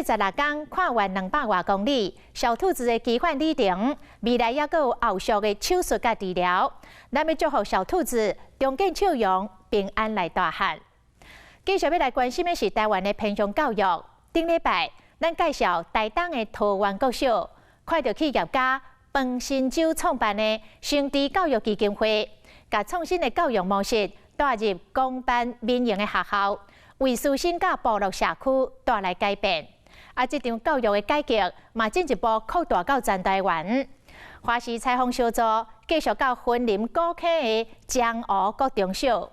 86工跨越200外公里，小兔子的奇幻旅程，未來猶閣有後續的手術佮治療。咱欲祝福小兔子重見笑容，平安來大漢。繼續欲來關心的是台灣的偏鄉教育。頂禮拜，咱介紹台東的桃園國小，看著企業家彭新洲創辦的成智教育基金會，共創新的教育模式帶入公辦民營的學校，為師生佮部落社區帶來改變。啊，這場教育的改革嘛進一步擴大到全台灣。華視採訪小組繼續到雲林古坑的彰湖國中小，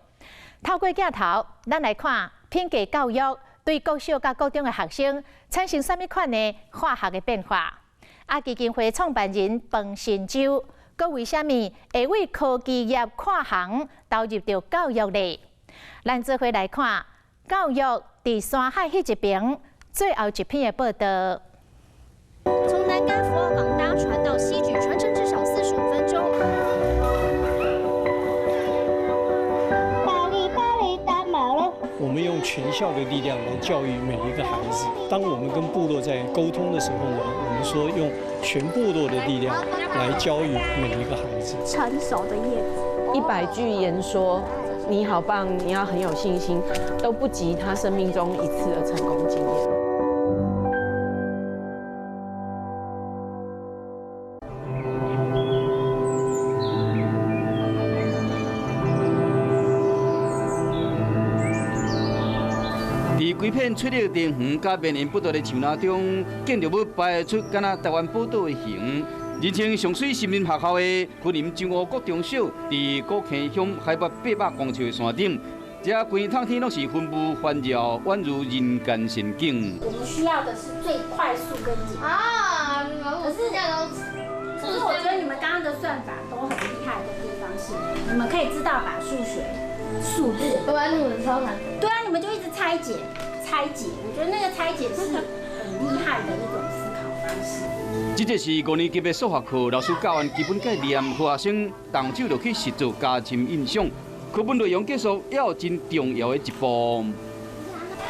透過鏡頭，咱來看品格教育對國小佮國中的學生產生啥物款的化學的變化。啊，基金會創辦人彭新洲，閣為啥物會為科技業跨行投入著教育呢？咱做伙來看教育佇山海彼一爿最後一篇的報導。從南竿福澳港搭船到溪莒，船程至少45分鐘。巴里巴里打馬了。我們用全校的力量來教育每一個孩子。當我們跟部落在溝通的時候呢，我們說用全部落的力量來教育每一個孩子。成熟的葉子，100句演說，你好棒，你要很有信心，都不及他生命中一次的成功經驗。佇規片翠綠田園佮綿延不斷的樹林中，建築物擺出敢若台灣寶島的形。人稱上媠森林學校的雲林彰湖國中小，佇古坑鄉海拔800公尺的山頂，遮規透天攏是雲霧環繞，宛如人間仙境。我們需要的是最快速跟簡單。啊，可是，可是我覺得你們剛剛的算法都很厲害的地方是，你們可以知道把數學數字。對啊，你們超難。對啊，你們就一直拆解，拆解。我覺得那個拆解是很厲害的一種思考方式。這個是五年級的數學課，老師教完基本概念，予學生動手落去實做加深印象。課本內容結束，猶有真重要的一步。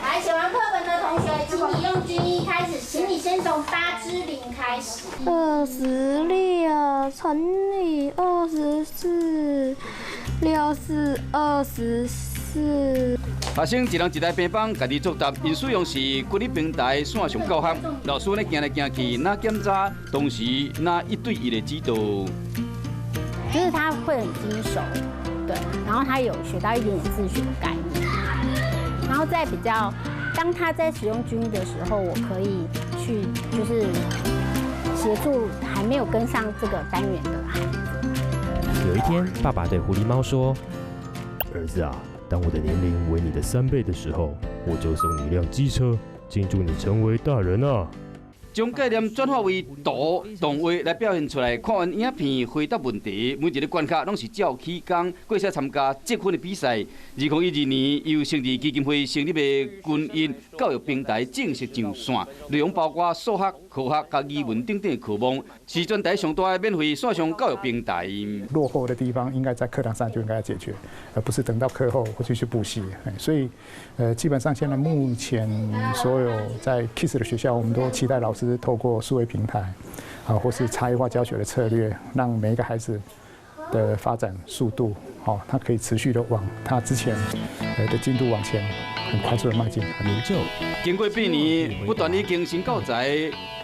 來，寫完課本的同學，請你用均一開始，請你先從8之0開始。26乘以24，六四24。學生一人一台平板，家己作答。𪜶使用是均一平台線上教學，老師咧行來行去，若檢查，同時若一對一的指導。就是他會很精熟，對，然後他有學到一點點自學的概念，然後在比較，當他在使用均一的時候，我可以去就是協助還沒有跟上這個單元的孩子。有一天，爸爸對狐狸貓說：“ 兒子啊，當我的年齡為你的3倍的時候，我就送你一輛機車，慶祝你成為大人啊！” 將概念轉化為圖、動畫來表現出來。看完影片，回答問題，每一个關卡攏是照起工，閣會使參加積分的比賽。2012年，由成智基金會成立的均一教育平台正式上線，內容包括數學、科學佮語文等等的課目，是全台上大的免費線上教育平台。落後的地方應該在課堂上就應該要解決，而不是等到課後回去去補習。所以，基本上現在目前所有在 KISS 的學校，我們都期待老師透過數位平台，啊，或是差異化教學的策略，讓每一個孩子的發展速度，好，他可以持續的往他之前的進度往前很快速的邁進。研究經過8年，不斷的更新教材，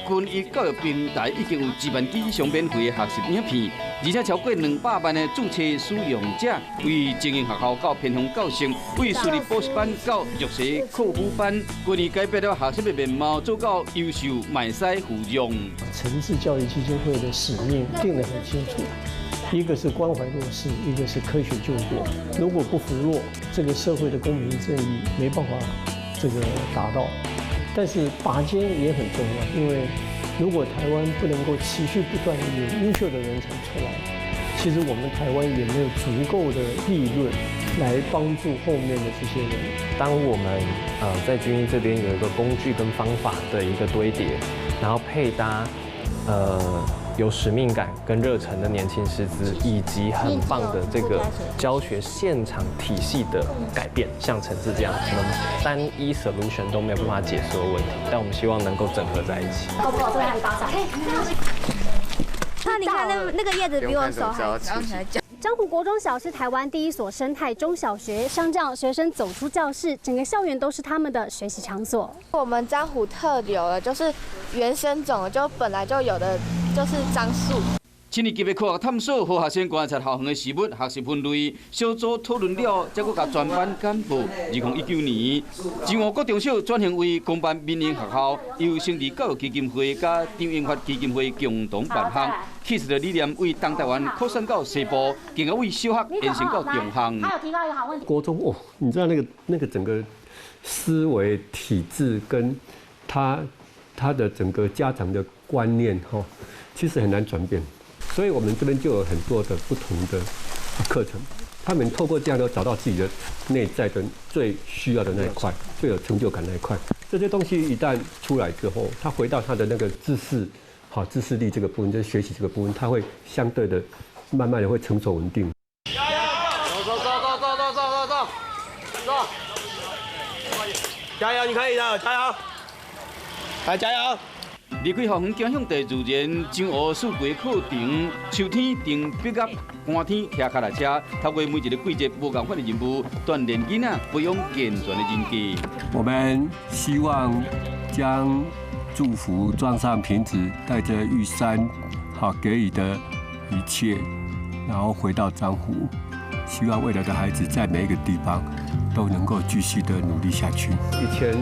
均一教育平台已經有1萬支以上免費的學習影片，而且超過200萬的註冊使用者，為精英學校到偏鄉教室，為私立補習班到弱勢課輔班，均已改變了學習的面貌，做到優秀，嘛會使互用。誠智教育基金會的使命定得很清楚，一個是關懷弱勢，一個是科學救國。如果不扶弱，這個社會的公平正義沒辦法這個達到。但是拔尖也很重要，因為如果台灣不能夠持續不斷有優秀的人才出來，其實我們台灣也沒有足夠的利潤來幫助後面的這些人。當我們在均一這邊有一個工具跟方法的一個堆疊，然後配搭有使命感跟热忱的年轻师资，以及很棒的这个教學現場體系的改變，像誠志這樣，可能單一 solution 都沒有辦法解所有問題，但我們希望能夠整合在一起。那你看那個葉子比我手還長。彰湖國中小是台灣第一所生態中小學，像這樣學生走出教室，整個校園都是他們的學習場所。我們彰湖特有的就是原生種，就本來就有的就是樟樹。七年級的科學探索，予學生觀察校園的事物，學習分類，小組討論了，才閣共全班簡報。2019年，彰湖國中小轉型為公辦民營學校，由成立教育基金會佮張榮發基金會共同辦學。KISS 的理念為東台灣擴散到西部，更加為小學延伸到中學。他有提到一個好問題。國中哦，你知道那個整個思維體制跟他的整個家長的觀念哈，其實很難轉變。所以我們這邊就有很多的不同的課程，他們透過這樣都找到自己的內在的最需要的那一塊，最有成就感那一塊。這些東西一旦出來之後，他回到他的那個知識，好知識力這個部分，就是學習這個部分，他會相對的慢慢的會成熟穩定。加油！走走走走走走走走走！加油！你可以的，加油！來加油！離開校園，走向大自然，掌握四季課程，秋天蹬壁鴨，寒天騎腳踏車，透過每一個季節無仝款的任務，鍛鍊囡仔，培養健全的人格。我們希望將祝福裝上瓶子，帶着玉山好給予的一切，然後回到彰湖，希望未來的孩子在每一個地方都能夠繼續的努力下去。以前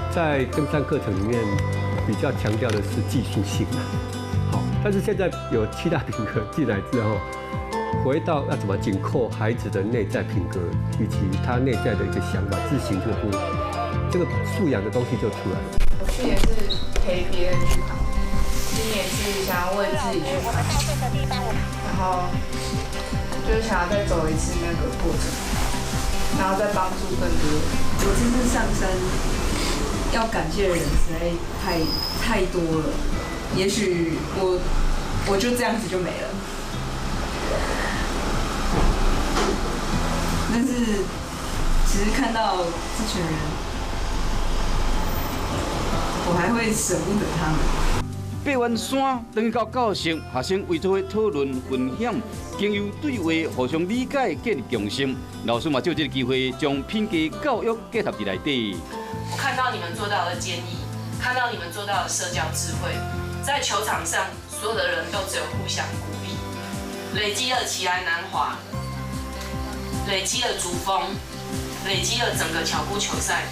在登山課程裡面，比較強調的是技術性，好，但是現在有七大品格進來之後，回到要怎麼緊扣孩子的內在品格以及他內在的一個想法、自信這個部分，這個素養的東西就出來了。我去年是陪別人去爬，今年是想要為自己去爬，然後就是想要再走一次那個過程，然後再幫助更多人。我這次上山要感謝的人實在太多了，也許我就這樣子就沒了。但是其實看到這群人，我還會捨不得他們。爬完山，轉去到教室，學生圍做伙討論分享，經由對話互相理解，建立共識。老師嘛藉這個機會，將品格教育結合佇內底。我看到你們做到的堅毅，看到你們做到的社交智慧，在球場上所有的人都只有互相鼓勵，累積了奇萊南華，累積了竹峰，累積了整個巧固球賽。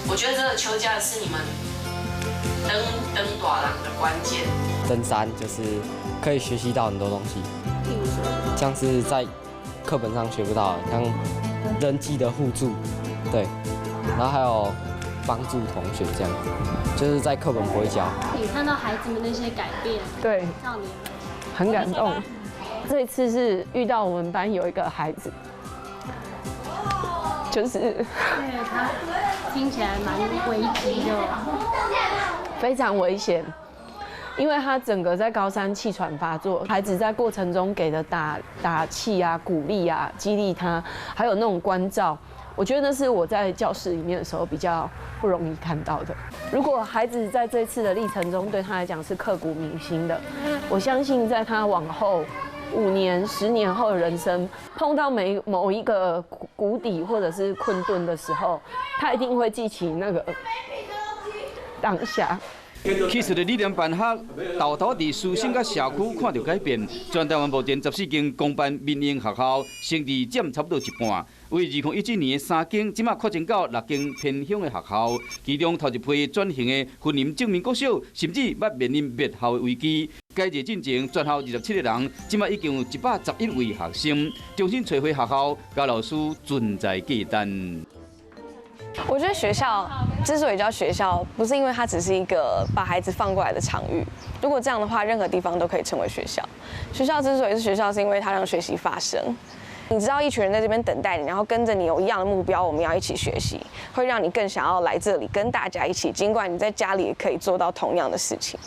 我覺得這個秋假是你們登大人的關鍵。登山就是可以學習到很多東西，像是在課本上學不到，像人際的互助，對，然後還有幫助同學這樣，就是在課本不會教。你看到孩子們那些改變，對，讓你很感動。這一次是遇到我們班有一個孩子，就是，對，他聽起來蠻危急的，非常危險，因為他整個在高山氣喘發作，孩子在過程中給的打氣啊、鼓勵啊、激勵他，還有那種關照。我覺得那是我在教室裡面的時候比較不容易看到的。如果孩子在這次的歷程中對他來講是刻骨銘心的，我相信在他往後5年、10年後的人生，碰到某一個谷底或者是困頓的時候，他一定會記起那個當下。 KISS 的理念辦學，沓沓佇師生佮社區看著改變。全台灣目前14間公辦民營學校，生字佔差不多一半。為2019年的3間，這馬擴增到6間偏鄉的學校。其中頭一批轉型的雲林正明國小，甚至捌面臨滅校的危機。改制進前，全校27個人，這馬已經有111位學生。重新揣回學校，佮老師存在價值。我覺得學校之所以叫學校，不是因為它只是一個把孩子放過來的場域。如果這樣的話，任何地方都可以成為學校。學校之所以是學校，是因為它讓學習發生。你知道一群人在這邊等待你，然後跟着你有一樣的目標，我們要一起學習，會讓你更想要來這裡跟大家一起。儘管你在家裡也可以做到同樣的事情。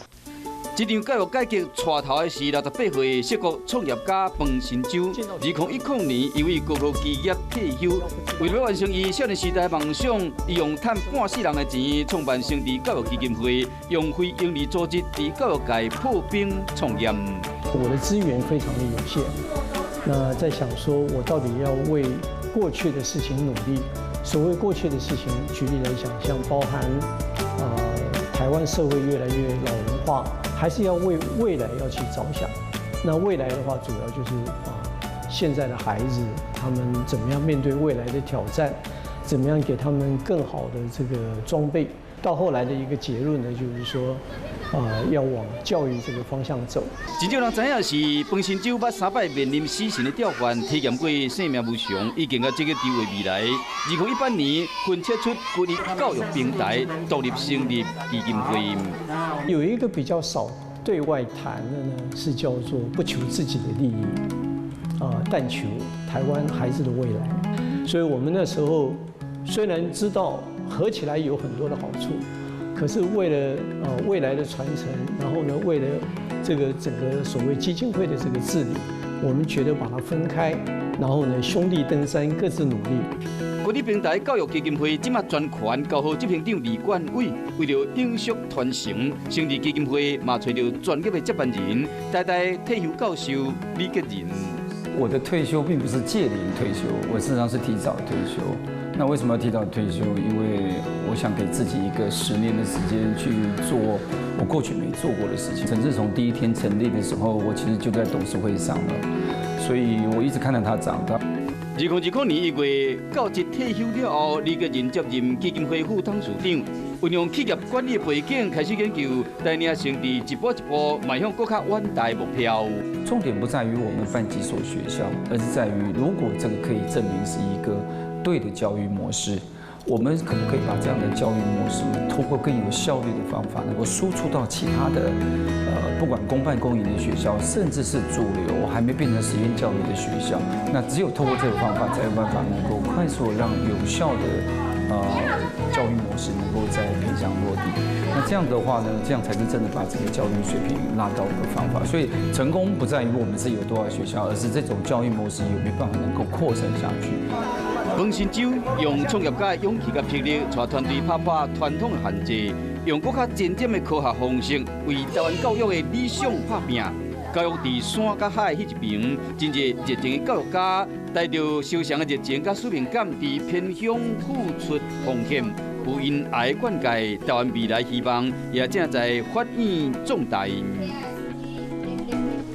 這場教育改革帶頭的是68歲矽谷創業家彭新洲。2010年，伊為高科技業退休，為了完成伊少年時代夢想，伊用趁半世人的錢創辦成智教育基金會，用非營利組織佇教育界破冰創業。我的資源非常的有限，那在想說我到底要為過去的事情努力。所謂過去的事情，舉例來講，像包含台灣社會越來越老齡化，還是要為未來要去着想。那未來的話，主要就是啊，現在的孩子他們怎麼樣面對未來的挑戰，怎麼樣給他們更好的這個裝備。到後來的一個結論呢，就是說，要往教育這個方向走。真少人知影是彭新洲捌三擺面臨死神的吊犯，體驗過生命無常，已經較積極籌劃未來。2018年，分切出國立教育平台，獨立成立基金會。有一個比較少對外談的呢，是叫做不求自己的利益，啊，但求台灣孩子的未來。所以我們那時候雖然知道合起來有很多的好處，可是為了未來的傳承，然後呢，為了這個整個所謂基金會的這個治理，我們覺得把它分開，然後呢，兄弟登山各自努力。國立平台教育基金會這馬專權交予執行長李冠偉，為了永續傳承，成立基金會嘛揣著專業的接班人，台大退休教授李吉仁。我的退休並不是屆齡退休，我事實上是提早退休。那為什麼要提早退休？因為我想給自己一個10年的時間去做我過去沒做過的事情。甚至從第一天成立的時候，我其實就在董事會上了，所以我一直看到他長大。2020年1月，教職退休了後，李吉仁接任基金會副董事長，運用企業管理背景開始研究，帶領成智一步一步邁向閣較遠大目標。重點不在於我們辦幾所學校，而是在於如果這個可以證明是一個對的教育模式，我們可不可以把這樣的教育模式，透過更有效率的方法，能夠輸出到其他的，不管公辦公營的學校，甚至是主流還沒變成實驗教育的學校，那只有透過這個方法，才有辦法能夠快速讓有效的教育模式能夠在偏鄉落地。那這樣的話呢，這樣才是真的把這個教育水平拉高的方法。所以成功不在於我們是有多少學校，而是這種教育模式有沒有辦法能夠擴散下去。彭新洲用創業家的勇氣佮魄力，帶團隊打破傳統的限制，用閣較前瞻的科學方式，為台灣教育的理想拍拚。教育佇山佮海彼一爿，真濟熱情的教育家，帶著相仝的熱情佮使命感，佇偏鄉付出奉獻，有𪜶愛的灌溉，台灣未來希望也正在發育壯大。